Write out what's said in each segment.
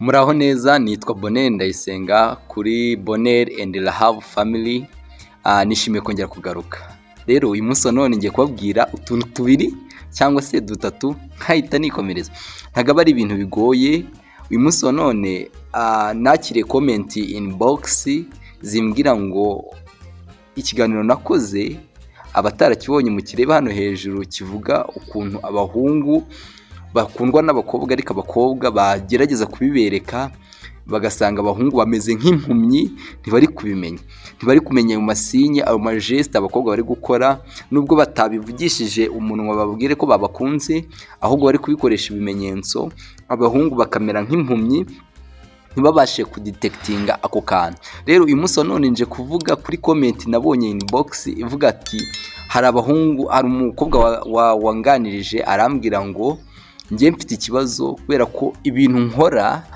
Muraho neza, nitwa Bonheur Ndayisenga kuri Bonheur and Rahabu Family. Nishimiye kongera kugaruka. Rero uyu munsi wa none ngiye kubabwira utuntu tubiri cyangwa se dutatu, nkahita nikomereza. Ntabwo aba ari ibintu bigoye. Uyu munsi wa none nakiriye comment inbox zimbwira ngo ikiganiro nakoze, abatarakibonye mukireba hano hejuru, kivuga ukuntu abahungu bakundwa n'abakobwa, ariko abakobwa bagerageza kubibereka bagasanga abahungu bameze nk'impumyi, ntibari kubimenya, ntibari kumenya ayo ma signes, ayo ma gestes abakobwa bari gukora, nubwo batabivugishije umunwa bababwire ko babakunze, ahubwo bari kubikoresha ibimenyetso, abahungu bakamera nk'impumyi, ntibabashe kudetectinga ako kantu. Rero uyu munsi wa none nje kuvuga kuri comment nabonye inbox ivuga ati hari abahungu, hari umukobwa wanganirije arambwira ngo njye mfite ikibazo kubera ko ibintu nkora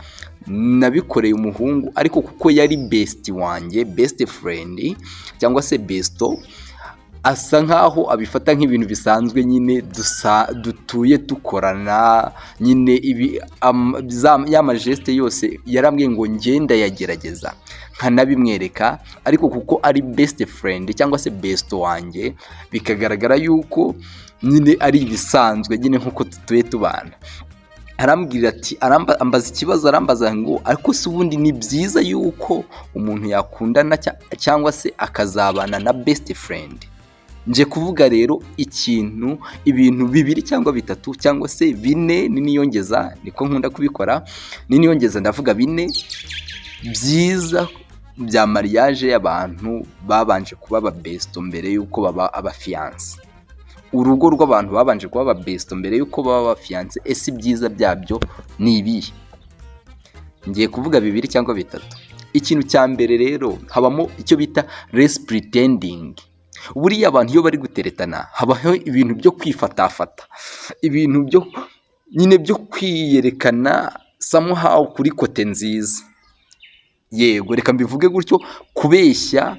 nabikoreye umuhungu, ariko kuko yari best wanjye, best friend cyangwa se besto, asa nkaho abifata nk'ibintu bisanzwe nyine, dusa dutuye dukorana nyine ibi ya ma gestes yose. Yarambwiye ngo ngenda yagerageza nkanabimwereka, ariko kuko ari best friend cyangwa se besto wanjye, bikagaragara yuko nyine ari ibisanzwe nyine nk'uko dutuye tubana. Arambwira ati, ambaza ikibazo, arambaza ngo ariko se ubundi ni byiza yuko umuntu yakundana cyangwa se akazabana na best friend? Nje kuvuga rero ikintu, ibintu bibiri cyangwa bitatu cyangwa se bine, niniyongeza, niko nkunda kubikora, niniyongeza ndavuga bine byiza bya mariage y'abantu babanje kuba aba besto mbere y'uko baba aba fiancé. Urugo rw'abantu babanje kuba aba besto mbere y'uko baba aba fiancé, ese ibyiza byabyo ni ibihe? Ngiye kuvuga bibiri cyangwa bitatu. Ikintu cya mbere rero, habamo icyo bita less pretending. Buriya abantu iyo bari guteretana habaho ibintu byo kwifatafata, ibintu byo nyine byo kwiyerekana somehow kuri côté nziza, yego reka mbivuge gutyo, kubeshya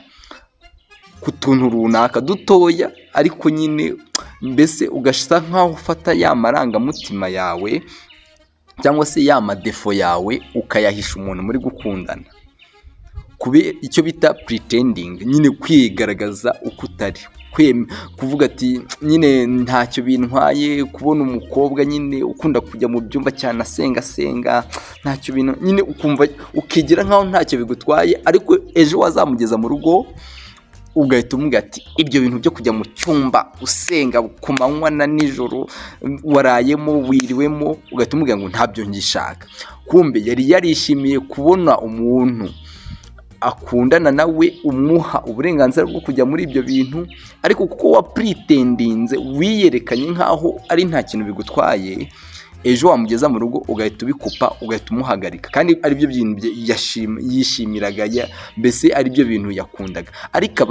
ku tuntu runaka dutoya, ariko nyine mbese ugasa nkaho ufata ya marangamutima yawe cyangwa se ya ma défauts yawe ukayahisha umuntu muri gukundana. Icyo bita pretending nyine, kwigaragaza uko utari, kuvuga ati nyine ntacyo bintwaye kubona umukobwa nyine ukunda kujya mu byumba cyane asenga asenga, ntacyo bintu nyine, ukumva ukigira nkaho ntacyo bigutwaye, ariko ejo wazamugeza mu rugo ugahita umubwira ati ibyo bintu byo kujya mu cyumba usenga ku manywa na nijoro, warayemo wiriwemo, ugahita umubwira ngo ntabyo ngishaka. Kumbe yari yarishimiye kubona umuntu akundana nawe umuha uburenganzira bwo kujya muri ibyo bintu, ariko kuko wapretendinze, wiyerekanye nkaho ari nta kintu bigutwaye, ejo wamugeza mu rugo ugahita ubikupa, ugahita umuhagarika, kandi aribyo bintu yishimiraga, mbese aribyo bintu yakundaga. Ariko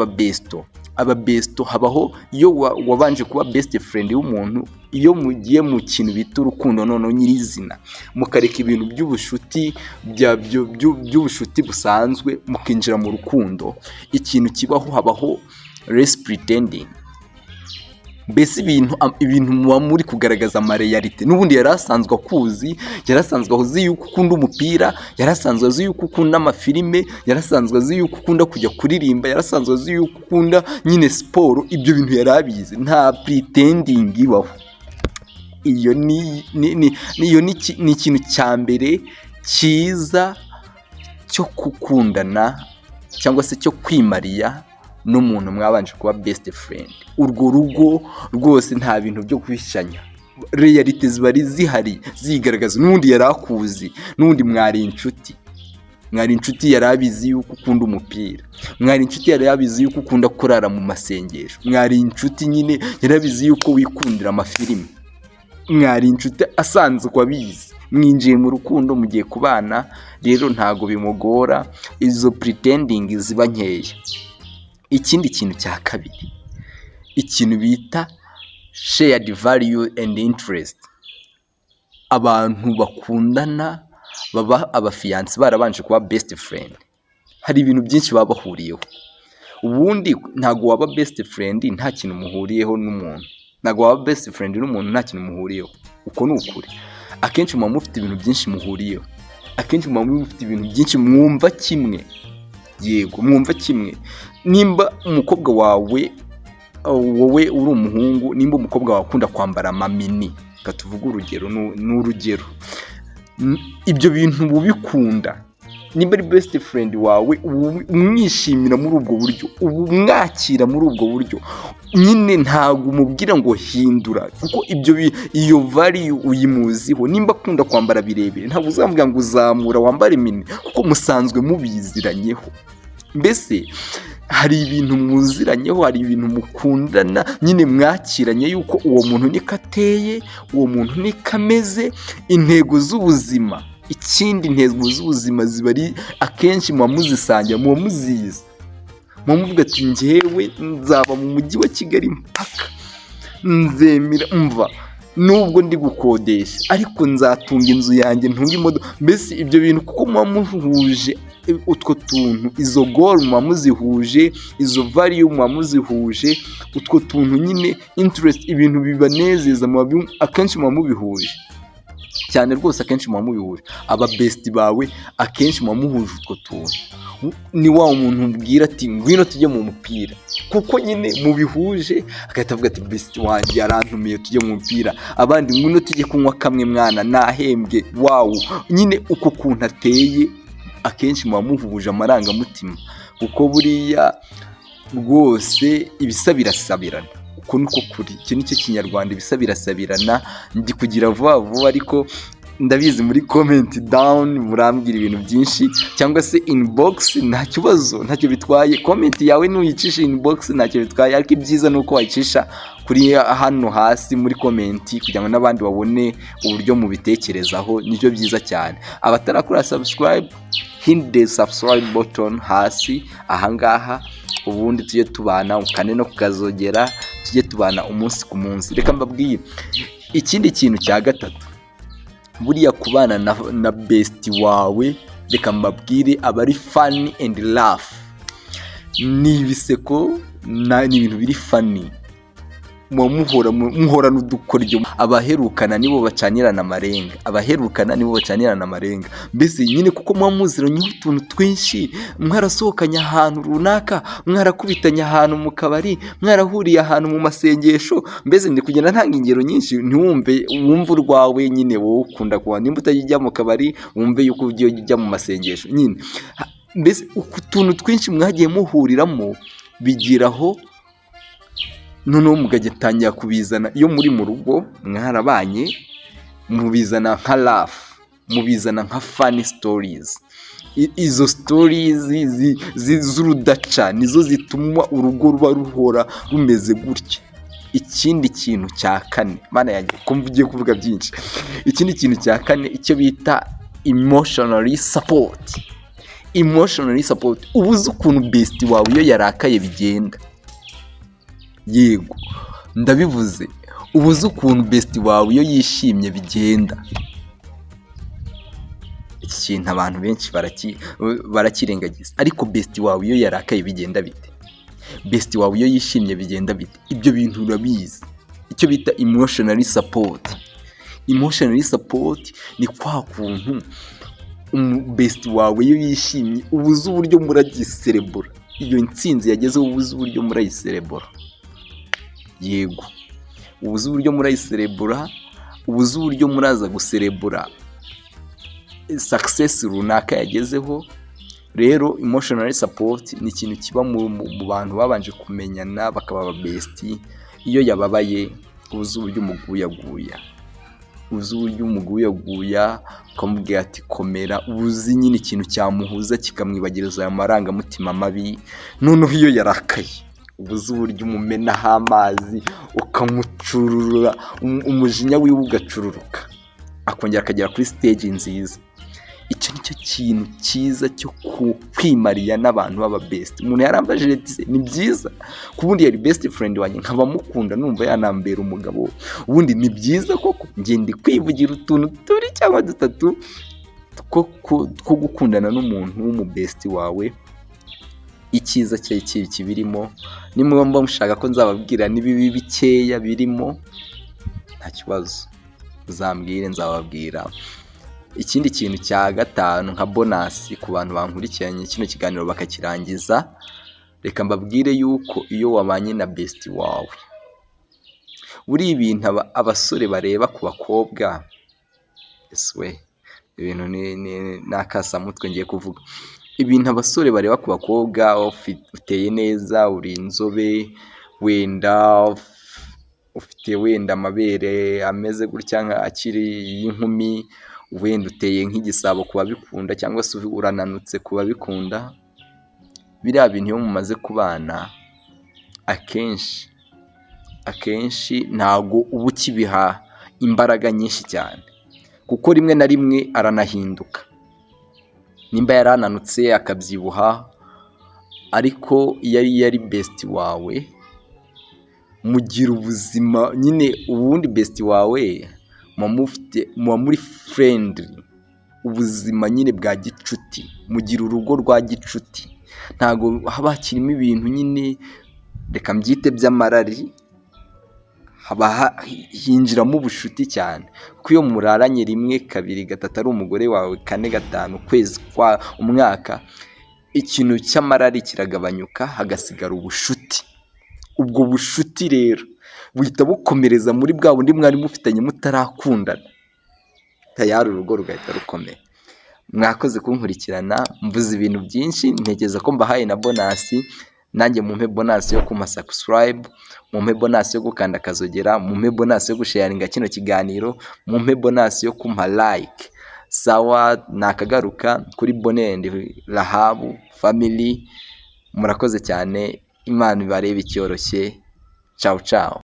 aba besto habaho iyo wabanje kuba best friend w'umuntu, iyo mugiye mu kintu bita urukundo noneho nyirizina, mukareka ibintu by'ubushuti by'ubushuti busanzwe, mukinjira mu rukundo, ikintu kibaho, habaho less pretending. Mbese ibintu muba muri kugaragaza ama réalités n'ubundi yari asanzwe akuzi, yari asanzwe azi yuko ukunda umupira, yari asanzwe azi yuko ukunda amafilime, yari asanzwe azi yuko ukunda kujya kuririmba, yari asanzwe azi yuko ukunda nyine siporo. Ibyo bintu yari abizi, nta pretending ibaho. Iyo ni iyo ni ikintu cya mbere cyiza cyo gukundana cyangwa se cyo kwimariya n'umuntu mwabanje kuba best friend. Urwo rugo rwose nta bintu byo guhishanya, réalités ziba ari zihari zigaragaza. N'ubundi yari akuzi, n'ubundi mwari inshuti, mwari inshuti, yari abizi yuko ukunda umupira, mwari inshuti, yari abizi yuko ukunda kurara mu masengesho, mwari inshuti nyine, yari abizi yuko wikundira amafilimi, mwari inshuti asanzwe abizi. Mwinjiye mu rukundo, mugiye kubana, rero ntago bimugora, izo pretending ziba nkeya. Ikindi kintu cya kabiri, ikintu bita shared value and interest. Abantu bakundana baba aba fiancé barabanje kuba best friend, hari ibintu byinshi baba bahuriyeho. Ubundi ntabwo waba best friend nta kintu muhuriyeho n'umuntu. Ntabwo waba best friend n'umuntu nta kintu muhuriyeho. Uko ni ukuri. Akenshi muba mufite ibintu byinshi muhuriyeho, akenshi muba mufite ibintu byinshi mwumva kimwe. Yego, mwumva kimwe. Nimba umukobwa wawe, wowe uri umuhungu, nimba umukobwa wawe akunda kwambara amamini, reka tuvuge urugero, ni urugero, ibyo bintu uba ubikunda. Nimba ari best friend wawe, uba umwishimira muri ubwo buryo, uba umwakira muri ubwo buryo nyine. Ntabwo umubwira ngo hindura, kuko ibyo iyo value uyimuziho. Nimba akunda kwambara birebire, ntabwo uzamubwira ngo uzamura wambare mini, kuko musanzwe mubiziranyeho. Mbese hari ibintu muziranyeho, hari ibintu mukundana nyine, mwakiranye yuko uwo muntu niko ateye, uwo muntu niko ameze. Intego z'ubuzima, ikindi, intego z'ubuzima ziba ari akenshi muba muzisangira, muba muzizi, muba muvuga ati: "Njyewe nzaba mu mujyi wa Kigali mpaka nzemera mva nubwo ndi gukodesha, ariko nzatunga inzu yanjye, ntunge imodoka." Mbese ibyo bintu, kuko muba muhuje utwo tuntu, izo goal muba muzihuje, izo value muba muzihuje, utwo tuntu nyine, interest, ibintu bibanezeza, akenshi muba mubihuje cyane rwose. Akenshi muba mubihuje. Aba bestie bawe akenshi muba muhuje utwo tuntu. Ni wa muntu ubwira ati: "Ngwino tujye mu mupira," kuko nyine mubihuje, agahita avuga ati: "Bestie wanjye yarantumiye, tujye mu mupira." Abandi: "Ngwino tujye kunywa kamwe mwana, nahembwe." Wow, nyine uko kuntu ateye, akenshi muba muhuje amarangamutima, kuko buriya rwose ibisa birasabirana. Uko niko kuri, iki nicyo Kinyarwanda, ibisa birasabirana. Ndi kugira vuba vuba, ariko ndabizi muri comment down murambwira ibintu byinshi, cyangwa se inbox, nta kibazo, ntacyo bitwaye. Comment yawe nuyicisha inbox ntacyo bitwaye, ariko ibyiza ni uko wayicisha kuri hano hasi muri comment, kugira ngo n'abandi babone uburyo mubitekerezaho. Nibyo byiza cyane. Abatarakora subscribe, hit the subscribe button hasi ahangaha, ubundi tujye tubana, ukane no kukazogera, tujye tubana umunsi ku munsi. Reka mbabwire ikindi kintu cya gatatu. Buriya kubana na bestie wawe, reka mbabwire, aba ari funny and laugh, ni ibiseko, ni ibintu biri funny, muba muhora muhorana udukoryo. Abaherukana nibo bacanirana amarenga, abaherukana nibo bacanirana amarenga. Mbese nyine kuko muba muziranyeho utuntu twinshi, mwarasohokanye ahantu runaka, mwarakubitanye ahantu mu kabari, mwarahuriye ahantu mu masengesho. Mbese ndi kugenda ntanga ingero nyinshi, ntiwumve, wumve urwawe nyine. Wowe ukunda kuba, nimba utajya ujya mu kabari, wumve yuko ugiye ujya mu masengesho nyine. Mbese utuntu twinshi mwagiye muhuriramo bigiraho, noneho mugatangira kubizana iyo muri mu rugo mwarabanye, mubizana nka laugh, mubizana nka funny stories. Izo stories z'urudaca nizo zituma urugo ruba ruhora rumeze gutya. Ikindi kintu cya kane, Mana yanjye, kumva ugiye kuvuga byinshi. Ikindi kintu cya kane, icyo bita emotionally support. Emotionally support, uba uzi ukuntu bestie wawe iyo yarakaye bigenda. Yego, ndabivuze, uba uzi ukuntu bestie wawe iyo yishimye bigenda. Iki kintu abantu benshi barakirengagiza, ariko bestie wawe iyo yarakaye bigenda bite? Bestie wawe iyo yishimye bigenda bite? Ibyo bintu urabizi. Icyo bita emotionally support. Emotionally support ni kwa kuntu bestie wawe iyo yishimye uba uzi uburyo muragiserebura iyo ntsinzi yagezeho, uba uzi uburyo murayiserebura. Yego, uba uzi uburyo murayiserebura, uba uzi uburyo muraza guserebura success runaka yagezeho. Rero emotional support ni ikintu kiba mu bantu babanje kumenyana bakaba aba bestie. Iyo yababaye, uba uzi uburyo umuguyaguya, uzi uburyo umuguyaguya ukamubwira ati: "Komera." Uba uzi nyine ikintu cyamuhuza kikamwibagiriza ayo marangamutima mabi. Noneho iyo yarakaye, uba uzi uburyo umumenaho amazi, ukamucurura, umujinya wiwe ugacururuka, akongera akagera kuri stage nziza. Icyo ni cyo kintu cyiza cyo kwimariya n'abantu b'aba bestie. Umuntu yarambajije ati: "Ni byiza ku bundi yari best friend wanjye, nkaba mukunda, numva yanambera umugabo, ubundi ni byiza koko?" Ngende kwivugira utuntu tubiri cyangwa dutatu two gukundana n'umuntu w'umu bestie wawe. Icyiza kibirimo, nimba mushaka ko nzababwira n'ibibi bikeya birimo, nta kibazo, uzambwire nzababwira. Ikindi kintu cya gatanu nka bonus ku bantu bankurikiranye kino kiganiro bakakirangiza, reka mbabwire yuko iyo wabanye na bestie wawe, buriya ibintu abasore bareba ku bakobwa, ese we, ibintu ni akasamutwe ngiye kuvuga. Ibintu abasore bareba ku bakobwa: uteye neza, uri inzobe, wenda ufite wenda amabere ameze gutya akiri y'inkumi, wenda uteye nk'igisabo ku babikunda, cyangwa se urananutse ku babikunda, biriya bintu iyo mumaze kubana, akenshi akenshi ntabwo uba ukibiha imbaraga nyinshi cyane, kuko rimwe na rimwe aranahinduka. Nimba yarananutse akabyibuha, ariko iyo ari bestie wawe mugira ubuzima nyine. Ubundi bestie wawe muba muri friendly, ubuzima nyine bwa gicuti, mugira urugo rwa gicuti. Ntabwo haba hakirimo ibintu nyine, reka mbyite by'amarari, haba hinjiramo ubushuti cyane, kuko iyo muraranye rimwe, kabiri, gatatu, ari umugore wawe, kane, gatanu, ukwezi kwa umwaka, ikintu cy'amarari kiragabanyuka, hagasigara ubushuti. Ubwo bushuti rero buhita bukomereza muri bwa bundi mwari mufitanye mutarakundana, tayari urugo rugahita rukomera. Mwakoze kunkurikirana. Mvuze ibintu byinshi, ntekereza ko mbahaye na bonus. Nanjye mumpe bonus yo kumpa subscribe, mumpe bonus yo gukanda akazogera, mumpe bonus yo gusharinga kino kiganiro, mumpe bonus yo kumpa like. Sawa, nakagaruka kuri Bonne and Rahabu Family. Murakoze cyane, Imana ibarebe icyoroshye. Ciao ciao.